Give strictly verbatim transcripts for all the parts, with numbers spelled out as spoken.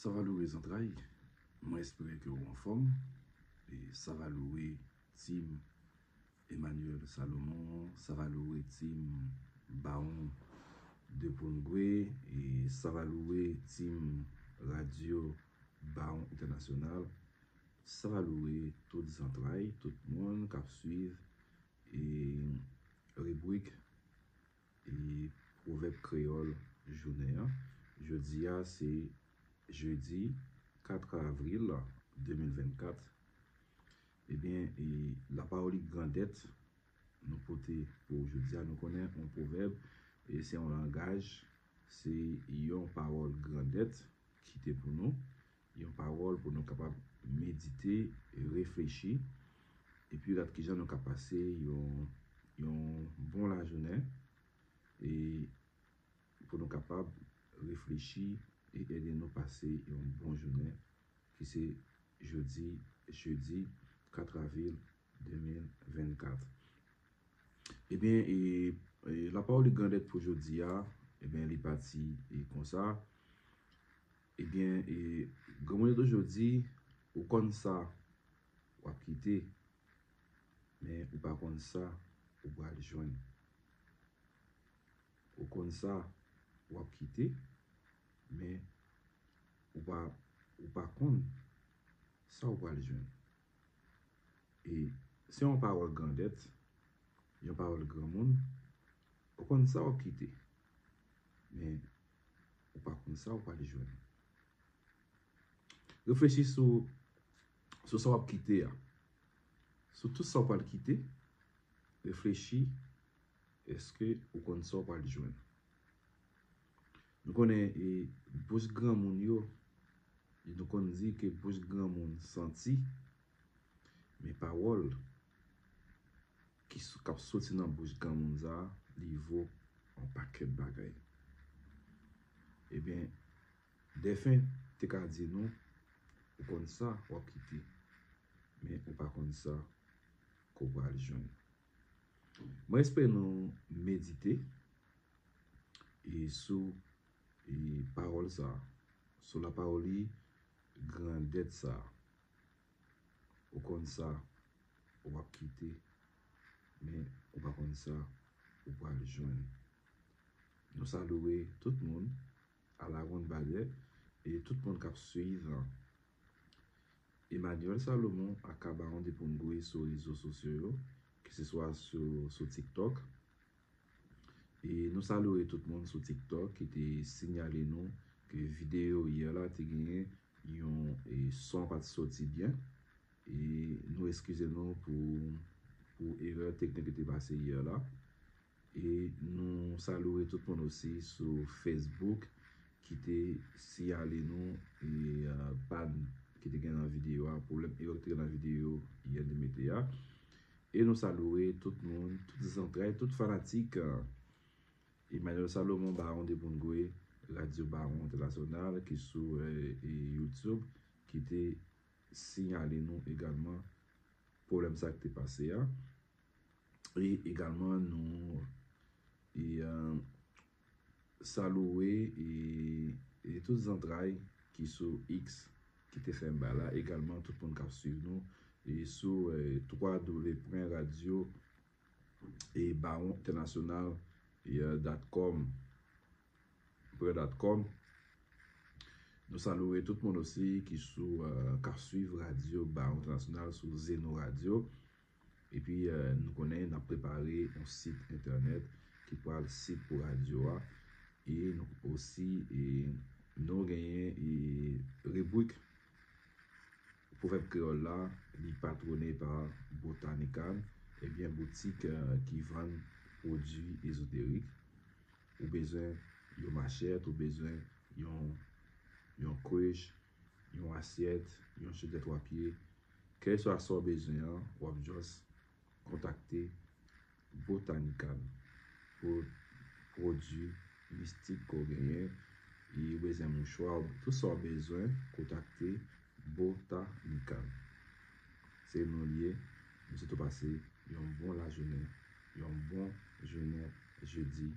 Savalouwe zantray, mwen espere ke w anfòm. E Savalouwe Team Emmanuel Salomon, Savalouwe Team Bawon de Pongwe, e Savalouwe Team Radio Bawon Entènasyonal, Savalouwe tout zantray, tout moun k ap swiv e ribrik e pwovèb kreyòl jounen an. Jodi a se jedi kat avril de mil vennkat. Ebyen, e lapawòl grandèt nou pote pou jodi a. Nou konnen yon pwovèb, e se yon langaj, se yon pawòl grandèt ki te pou nou, yon pawòl pou nou kapab medite, reflechi, epi gad kijan nou ka pase yon, yon bon lajounen, e pou nou kapab reflechi e ede nou pase yon bon jounen, ki se jodi, jedi kat avril de mil vennkat. Ebyen, e, e lapawòl grandèt pou jodi a, ebyen, li pati e konsa. Ebyen, e granmoun yo toujou di, ou konn sa w ap kite, men ou pa konn sa ou pral jwenn. Ou konn sa w ap kite, men ou pa, ou pa konn sa w pral jwenn. E se yon pawòl grandèt, yon pawòl granmoun. Ou konn sa w ap kite, men ou pa konn sa w pral jwenn. Reflechi sou, sou sa w ap kite a. Sou tout sa w pral kite, reflechi, èske ou konn sa w pral jwenn? Nou konnen, e, bouch granmoun yo, e nou konn di ke bouch granmoun santi, men pawòl ki s-, k ap soti nan bouch granmoun sa a, li vo yon pakèt bagay. Ebyen, Dèfen te ka di nou, ou konn sa w ap kite, men ou pa konn sa ke w pral jwenn. Mwen espere nou medite e sou e pawòl sa a, sou lapawòl grandèt sa a. Ou konn sa w ap kite, men ou pa konn sa ou pral jwenn. Nou saluwe tout moun a la ronn balè e tout moun k ap swiv Emmanuel Salomon aka Bawon de Pongwe sou rezo sosyo yo, keseswa sou, sou TikTok. E nou saluwe tout moun sou TikTok ki te siyale nou ke videyo yè la te genyen yon, e, son pa t soti byen. E nou eskize nou pou, pou erè teknik ki te pase yè la. E nou saluwe tout moun osi sou Facebook ki te siyale nou, e, a, pàn ki te gen nan videyo a, pwoblèm erè ki te gen nan videyo yè nou mete a. E nou saluwe tout moun, tout zantray, tout fanatik, a, Emmanuel Salomon, Bawon de Pongwe, Radyo Bawon Entènasyonal, ki sou, e, e, YouTube, ki te siyale nou egalman pwoblèm sa ki te pase a. E egalman nou, e, a, saluwe e, e tout zantray ki sou X ki te fè m bay la, egalman tout moun k ap swiv nou e sou, e, twa w pwen radyo e bawon entènasyonal e, dot kòm, pwen dot kòm. Nou saluwe tout moun osi ki sou, e, k ap swiv Radyo Bawon Entènasyonal sou Zeno Radio. Epi, e, nou konnen n ap prepare yon sit entènèt ki pral sit pou radyo a. E nou osi, e, nou genyen, e, ribrik Pwovèb kreyòl la, li patwone pa Botanican, ebyen boutik, e, ki vann pwodui ezoterik. Ou bezwen yon machèt, ou bezwen yon, yon kwich, yon asyèt, yon chedè twa pye, kèlkeswa sa w bezwen an, w ap just kontakte Botanican pou pwodui mistik ke w genyen, e ou bezwen mouchwa, tout sa w bezwen, kontakte Botanican. Se nou l ye, nou swete w pase yon bon lajounen, yon bon jounen jedi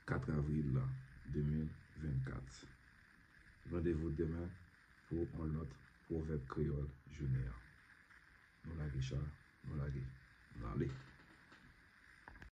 kat avril la, de mil vennkat. Randevou demen pou yon lòt pwovèb kreyòl jounen an. Nou lage cha, nou lage. Nou ale.